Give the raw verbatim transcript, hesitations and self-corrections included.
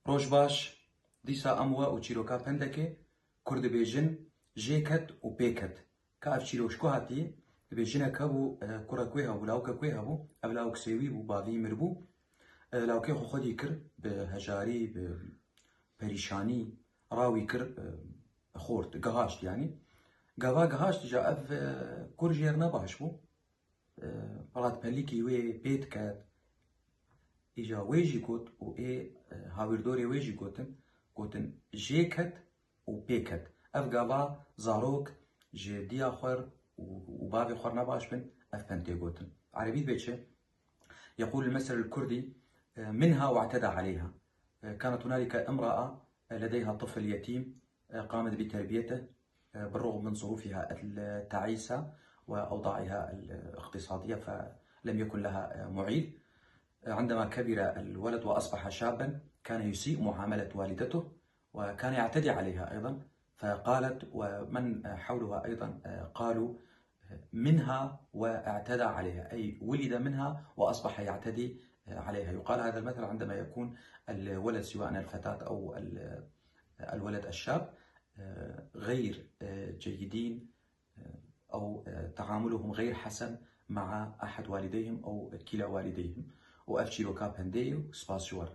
Roj baş, dîsa em we û çîroka pendekê, Kur dibêjin, jê ket û pê ket. Ka ev çîrok ji ku hatiye? Dibê jinek hebû, e, kurek wê hebû, lawikek wê hebû. Ev lawik sêwî bû, bavî miribû. E, lawikê xwe xwedî kir, bi hejarî, bi perîşanî, rawî kir, e, xort, gihaşt yanî. Gava gihaşt îca ev, e, kur jêr ne baş bû. E, Firat pelîkî wê pê diket. Îca wê jî got û ê, e, hawîrdorê wê jî gotin, gotin, jê ket û pê ket. Ev gava zarok ji diya xwe r û, û bavê xwe r nebaş bin, ev pend tê gotin. Erebî dibê çi? يقول المثل الكردي، e, منها واعتدى عليها. E, كانت هنالك امرأة لديها طفل يتيم، قامت بتربيته بالرغم من ظروفها التعيسة وأوضاعها الاقتصادية، فلم يكن لها معيل. عندما كبر الولد وأصبح شابا، كان يسيء معاملة والدته، وكان يعتدي عليها أيضا، فقالت ومن حولها أيضا قالوا منها واعتدى عليها، أي ولد منها وأصبح يعتدي عليها. يقال هذا المثل عندما يكون الولد، سواء الفتاة أو ال-، الولد الشاب، غير جيدين أو تعاملهم غير حسن مع أحد والديهم أو كلا والديهم. وأف شيروكا بهندي، سباس جوار.